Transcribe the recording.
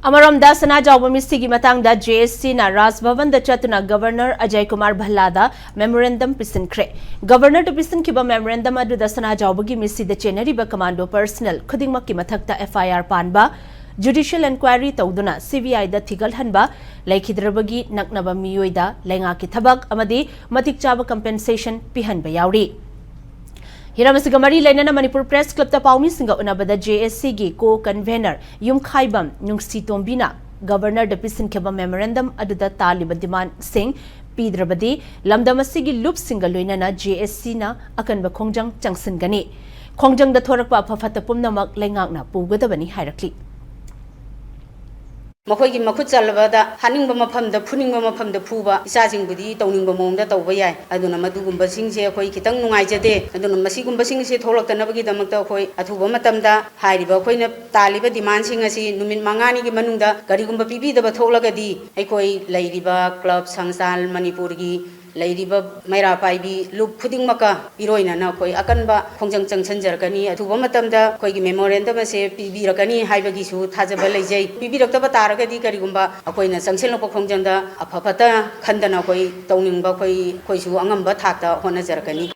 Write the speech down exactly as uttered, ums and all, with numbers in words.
ꯑꯃꯔꯣꯝꯗ, ꯁꯅꯥꯖꯥꯎꯕ ꯃꯤꯁꯤꯒꯤ ꯃꯇꯥꯡꯗ ꯖꯦ ꯑꯦꯁ ꯁꯤꯅ ꯔꯥꯖ ꯚꯕꯟꯗ ꯆꯠꯇꯨꯅ governor Ajay Kumar ꯚꯜꯂꯥꯗ memorandum ꯄꯤꯁꯤꯟꯈ꯭ꯔꯦ꯫ ꯒꯕꯔꯅꯔꯗ ꯄꯤꯁꯤꯟꯈꯤꯕ memorandum ꯑꯗꯨꯗ ꯁꯅꯥꯖꯥꯎꯕꯒꯤ ꯃꯤꯁꯤꯗ ꯆꯦꯟꯅꯔꯤꯕ ꯀꯃꯥꯟꯗꯣ ꯄꯔꯁꯅꯦꯜ ꯈꯨꯗꯤꯡꯃꯛꯀꯤ ꯃꯊꯛꯇ ꯑꯦꯐ ꯑꯥꯏ ꯑꯥꯔ ꯄꯥꯟꯕ, ꯖꯨꯗꯤꯁꯤꯌꯦꯜ ꯏꯟꯀ꯭ꯋꯥꯏꯔꯤ ꯇꯧꯗꯨꯅ ꯁꯤ ꯕꯤ ꯑꯥꯏꯗ ꯊꯤꯒꯠꯍꯟꯕ, ꯂꯩꯈꯤꯗ꯭ꯔꯕꯒꯤ ꯅꯛꯅꯕ ꯃꯤꯑꯣꯏꯗ ꯂꯩꯉꯥꯛꯀꯤ ꯊꯕꯛ ꯑꯃꯗꯤ ꯃꯇꯤꯛ ꯆꯥꯕ ꯀꯝꯄꯦꯟꯁꯦꯁꯟ ꯄꯤꯍꯟꯕ ꯌꯥꯎꯔꯤ꯫ ꯍꯤꯔꯝ ꯑꯁꯤꯒ ꯃꯔꯤ ꯂꯩꯅꯅ ꯃꯅꯤꯄꯨꯔ ꯄ꯭ꯔꯦꯁ ꯀ꯭ꯂꯕꯇ ꯄꯥꯎꯃꯤꯁꯤꯡꯒ ꯎꯅꯕꯗ ꯖꯦ ꯑꯦꯁ ꯁꯤꯒꯤ ꯀꯣ ꯀꯟꯚꯦꯅꯔ ꯌꯨꯝꯈꯥꯏꯕꯝ ꯅꯨꯡꯁꯤꯇꯣꯝꯕꯤꯅ ꯒꯕꯔꯅꯔꯗ ꯄꯤꯁꯤꯟꯈꯤꯕ ꯃꯦꯃꯣꯔꯦꯟꯗꯝ ꯑꯗꯨꯗ ꯇꯥꯜꯂꯤꯕ ꯗꯤꯃꯥꯟꯁꯤꯡ ꯄꯤꯗ꯭ꯔꯕꯗꯤ ꯂꯝꯗꯝ ꯑꯁꯤꯒꯤ ꯂꯨꯞꯁꯤꯡꯒ ꯂꯣꯏꯅꯅ ꯖꯦ ꯑꯦꯁ ꯁꯤꯅ ꯑꯀꯟꯕ ꯈꯣꯡꯖꯪ ꯆꯪꯁꯤꯟꯒꯅꯤ꯫ ꯈꯣꯡꯖꯪꯗ ꯊꯣꯔꯛꯄ ꯑꯐ ꯐꯠꯇ ꯄꯨꯝꯅꯃꯛ ꯂꯩꯉꯥꯛꯅ ꯄꯨꯒꯗꯕꯅꯤ ꯍꯥꯏꯔꯛꯂꯤ꯫ ꯃꯈꯣꯏꯒꯤ ꯃꯈꯨꯠ ꯆꯜꯂꯕꯗ ꯍꯥꯠꯅꯤꯡꯕ ꯃꯐꯝꯗ, ꯐꯨꯅꯤꯡꯕ ꯃꯐꯝꯗ ꯐꯨꯕ, ꯏꯆꯥꯁꯤꯡꯕꯨꯗꯤ ꯇꯧꯅꯤꯡꯕ ꯃꯑꯣꯡꯗ ꯇꯧꯕ ꯌꯥꯏ꯫ ꯑꯗꯨꯅ ꯃꯗꯨꯒꯨꯝꯕꯁꯤꯡꯁꯦ ꯑꯩꯈꯣꯏ ꯈꯤꯇꯪ ꯅꯨꯡꯉꯥꯏꯖꯗꯦ꯫ ꯑꯗꯨꯅ ꯃꯁꯤꯒꯨꯝꯕꯁꯤꯡ ꯑꯁꯤ ꯊꯣꯛꯂꯛꯇꯅꯕꯒꯤꯗꯃꯛꯇ ꯑꯩꯈꯣꯏ ꯑꯊꯨꯕ ꯃꯇꯝꯗ ꯍꯥꯏꯔꯤꯕ ꯑꯩꯈꯣꯏꯅ ꯇꯥꯜꯂꯤꯕ ꯗꯤꯃꯥꯟꯁꯤꯡ ꯑꯁꯤ ꯅꯨꯃꯤꯠ ꯃꯉꯥꯅꯤꯒꯤ ꯃꯅꯨꯡꯗ ꯀꯔꯤꯒꯨꯝꯕ ꯄꯤꯕꯤꯗꯕ ꯊꯣꯛꯂꯒꯗꯤ ꯑꯩꯈꯣꯏ ꯂꯩꯔꯤꯕ ꯀ꯭ꯂꯕ, ꯁꯪꯁꯊꯥꯟ, ꯃꯅꯤꯄꯨꯔꯒꯤ ꯂꯩꯔꯤꯕ ꯃꯩꯔꯥ ꯄꯥꯏꯕꯤ ꯂꯨꯞ ꯈꯨꯗꯤꯡꯃꯛꯀ ꯏꯔꯣꯏꯅꯅ ꯑꯩꯈꯣꯏ ꯑꯀꯟꯕ ꯈꯣꯡꯖꯪ ꯆꯪꯁꯤꯟꯖꯔꯛꯀꯅꯤ꯫ ꯑꯊꯨꯕ ꯃꯇꯝꯗ ꯑꯩꯈꯣꯏꯒꯤ ꯃꯦꯃꯣꯔꯦꯟꯗꯝ ꯑꯁꯦ ꯄꯤꯕꯤꯔꯛꯀꯅꯤ ꯍꯥꯏꯕꯒꯤꯁꯨ ꯊꯥꯖꯕ ꯂꯩꯖꯩ꯫ ꯄꯤꯕꯤꯔꯛꯇꯕ ꯇꯥꯔꯒꯗꯤ ꯀꯔꯤꯒꯨꯝꯕ ꯑꯩꯈꯣꯏꯅ ꯆꯪꯁꯤꯜꯂꯛꯄ ꯈꯣꯡꯖꯪꯗ ꯑꯐ ꯐꯠꯇ ꯈꯟꯗꯅ ꯑꯩꯈꯣꯏ ꯇꯧꯅꯤꯡꯕ ꯑꯩꯈꯣꯏ, ꯑꯩꯈꯣꯏꯁꯨ ꯑꯉꯝꯕ ꯊꯥꯛꯇ ꯍꯣꯠꯅꯖꯔꯛꯀꯅꯤ꯫